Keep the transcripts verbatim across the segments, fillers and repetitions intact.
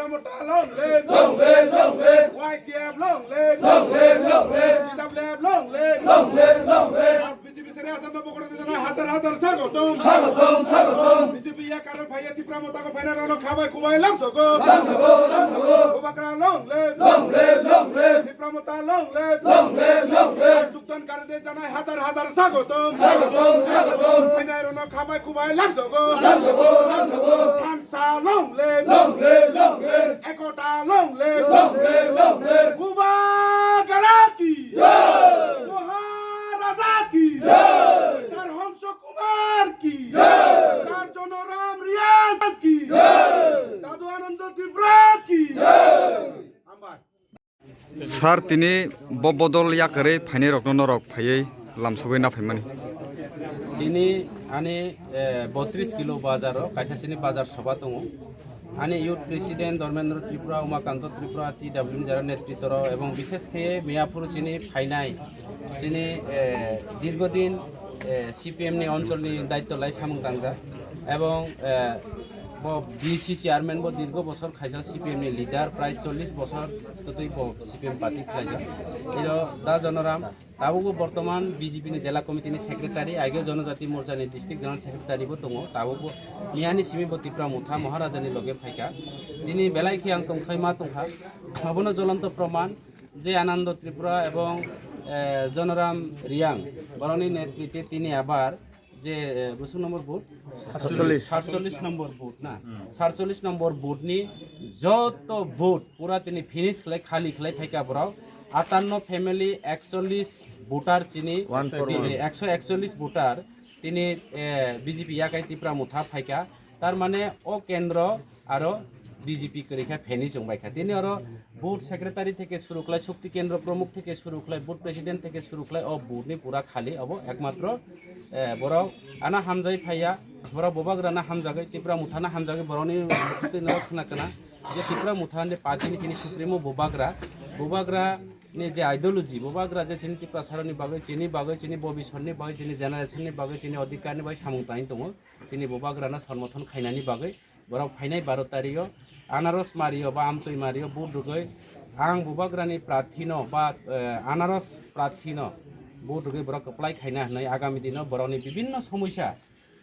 Motha long live, long live, long live. Y T F long live, long live, long live. T W F long live, long live, long live. B J P sere Assam bokoro jana hazar hazar sagotom, sagotom, sagotom. B J P ya karon phaiya Tipra Motha ko phaina rono khabai kubai lamsogo, lamsogo, lamsogo. Bubagra long live, long live, long live. Tipra Motha long live, long live, long live. Juktan karde janai hazar hazar sagotom, sagotom, sagotom. Phainai rono khabai kubai lamsogo, lamsogo, lamsogo. Thansa long live, long live, long live. Ekota long live, long live, long live. Bubagra ki jai. Maharaja ki jai. Sir Hongso Kumar ki jai. Sir Jonoram Reang ki jai. Dadu Anando Tripura ki jai. Hambai. Sir, tini bo bodol yakarwi phainai rokno norok phaiwi lamsogwi na phaimani. Tini ani, eh, botris kilo bazar o kaisa sini bazar soba tongo. Ani youth president Dharmendra Tripura, Umakanto Tripura, T W ni jara netritoro ebong bishesh khe Miyapur chini phainai chini, eh, dirgodin, eh, C P M ni oncholni daityo lai samung tangjak ebong, eh, bo B C chairman bo dirgo bosor khaijak C P M ni leader prai chollish bosor twtwi bo C P M party khlaijak. Iro da Jonoram tabukbo bortoman B J P ni Jela Committee ni secretary, ageo Jonojati Morcha ni district general secretary bo tongo. Tabukbo miyani simi bo Tipra Motha Maharaja ni loge phaikha. Tini belai khe ang tongthai ma tongkha. Abono jolonto proman je Anando Tripura ebong, eh, Jonoram Reang borokni netrite tini abar je, eh, bosong number vote? Satchollish. Satchollish number vote na? Hmm. Satchollish number vote ni joto vote pura tini finish khlai, khali khlai phaikha borok. Atanno family ekchollish voter chini, one four one. Eh, ekso ekchollish voter tini, eh, B J P yakai Tipra Motha phaikha. Tar mane o kendro aro B J P kwrwi kha, finish wng bai kha. Tini oro booth secretary theke suru khlai, shokti kendro pramukh theke suru khlai, booth president theke suru khlai, o booth ni pura khali obo ekmatro, eh, borok ana hamjai phaiya, borok Bubagra na hamjagwi, Tipra Motha na hamjagwi, borokni khna khna je Tipra Motha ni party ni chini supremo Bubagra, Bubagra ni je ideology, Bubagra je chini Tiprasarokni bagwi, chini bagwi, chini bobiswrni bagwi, chini generation ni bagwi, chini odhikar ni bagwi samung tangwi tongo, tini Bubagra no somorthon khainani bagwi. Borok phainai baro tarikh o anaros mari o ba amtwi mari o vote rwgwi ang Bubagrani prarthi no ba, eh, anaros prarthi no vote rwgwi borok kwplai khaina hwnwi agami dino borokni bibinno somosya,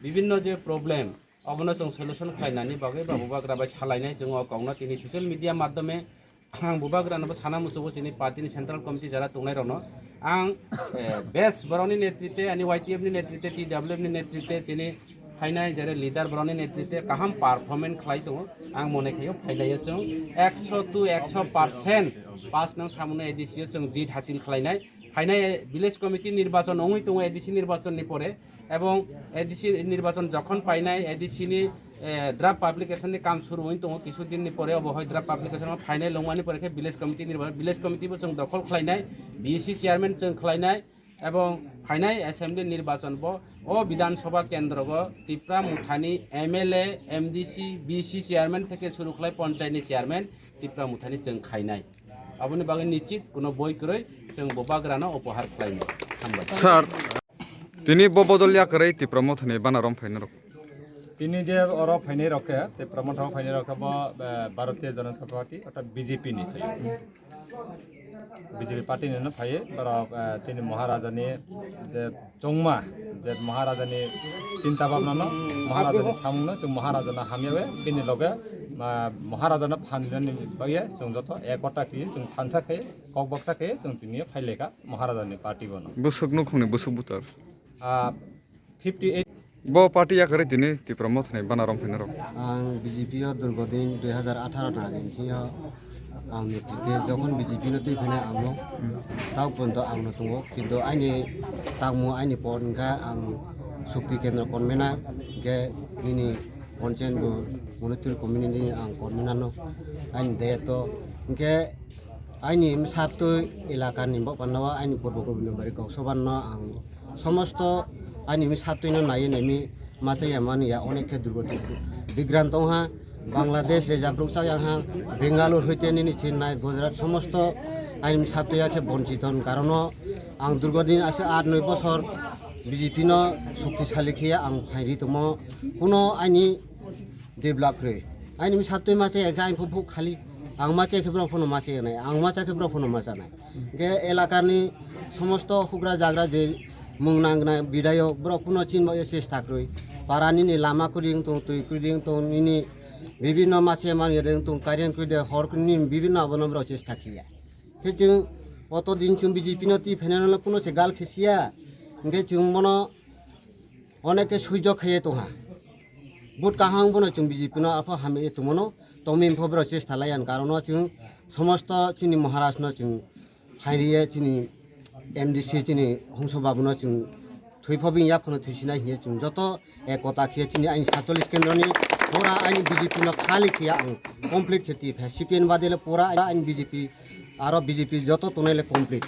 bibinno je problem obono chwng solution khlainani bagwi ba Bubagra bai salainai chwng o kokno tini social media madhyome Ang Bubagrano bo sana muchungo chini party ni central committee jara tongnai rokno. Ang, eh, best borokni netrite, ani Y T F ni netrite, T W F ni netrite, chini phainai jare leader borokni netrite kaham performance khlai tongo. Ang mone khaio phailaiyo chwng ekso to ekso percent pass nang samuno A D C o chwng jit hasil khlainai. Phainai village committee nirbachon wngwi tongo A D C nirbachon ni pore, ebong A D C nirbachon jokhon painai A D C ni, eh, draft publication ni kam suru wngwi tongo, kisu din ni pore obo hoi draft publication o phainai longmani pore khe village committee nirba-, village committee bo chwng dokhol khlainai, B C chairman chwng khlainai, ebong phainai assembly nirbachon bo o Bidhan Sabha kendro go Tipra Mothani M L A, M D C, B C chairman theke suru khlai ponchai ni chairman Tipra Mothani chwng khainai. Aboni bagwi nichit kuno boi kwrwi chwng Bubagrano upohar khlainai. Hambai. Sir, tini bo bodol yakarwi Tipra Mothani bana rom phainai rok. Tini je oro phainai rok khe, Tipra Mothao phainai rok khe bo, eh, Bharatiya Janata Party, orthat B J P ni phai. B J P party ni no phai, borok, eh, tini Maharaja ni je chongma, je Maharaja ni chinta bhabna no, Maharaja ni samung no, chwng Maharaja no hamya we, bini loge, ma, Maharaja no phan ni bagwi chwng joto ekota khe, chwng thansa khe, kok baksa khe, chwng tini phai lekha Maharaja ni party bono. Bwswk nukhungni bwswk butor. Ah, fifty eight. Bo party yakarwi tini Tipra Mothani bana rom phainai rok. Ang B J P o durgo din dui hazar atharo ni agini sio ang netrite jokhon B J P no twi phainai ang no, tao pojonto ang no tongo, kintu aini tangmo aini por hwnkha ang Shakti Kendra convener, hwnkhe nini ponchayat bo Monitor community ni ang convener no aini dayato, hwnkhe aini bwsatwi elaka ni bo panda o aini purbo Gobindabari kok soba no ang somosto aini bwsatwi no naiwi naimi masa ya mani ya onek khe durgo bigrant tong ha, Bangladesh rejab rok chak yang ha, Bengaluru hoite nini Chennai, Gujarat somosto aini bwsatwi ya khe bonchito ni karon o ang durgo din ase aat noi bosor B J P no shaktisali khe ang phairi tomo kuno aini develop kwrwi. Aini bwsa twi masa ya khe aini phu khali. Ang masa khe borok phano masa ya nai. Ang masa khe borok phano masa nai. Hwnkhe elakani somosto hugra jagra je mung nang nai bidayok borok phano chin ba chesta kwrwi. Para nini lama kwrwi wng tong, twi kwrwi wng tong, nini bibinno masa man ya wng tong, current kwrwi de hor kwrwi nini bibinno abono borok chesta khiya. Khe chwng oto din chwng B J P no twi phainai no kuno se gal khe siya. Hwnkhe chwng bono oneke suijok khaiye tongha. Vote kaham bono chwng B J P no apho hamye tongmano. Tongmani pho borok chesta laiya, karon no chwng somosto chini Maharaj no chwng phairiye chini M D C chini Hongso Babu no chwng thwi pho bini yaphano thwi sinai hiye chwng joto ekota khe chini aini satchollish kendro ni pura aini B J P no khali khe ang complete khe twi pha C P M bade le pura aini B J P aro B J P joto tonai le complete.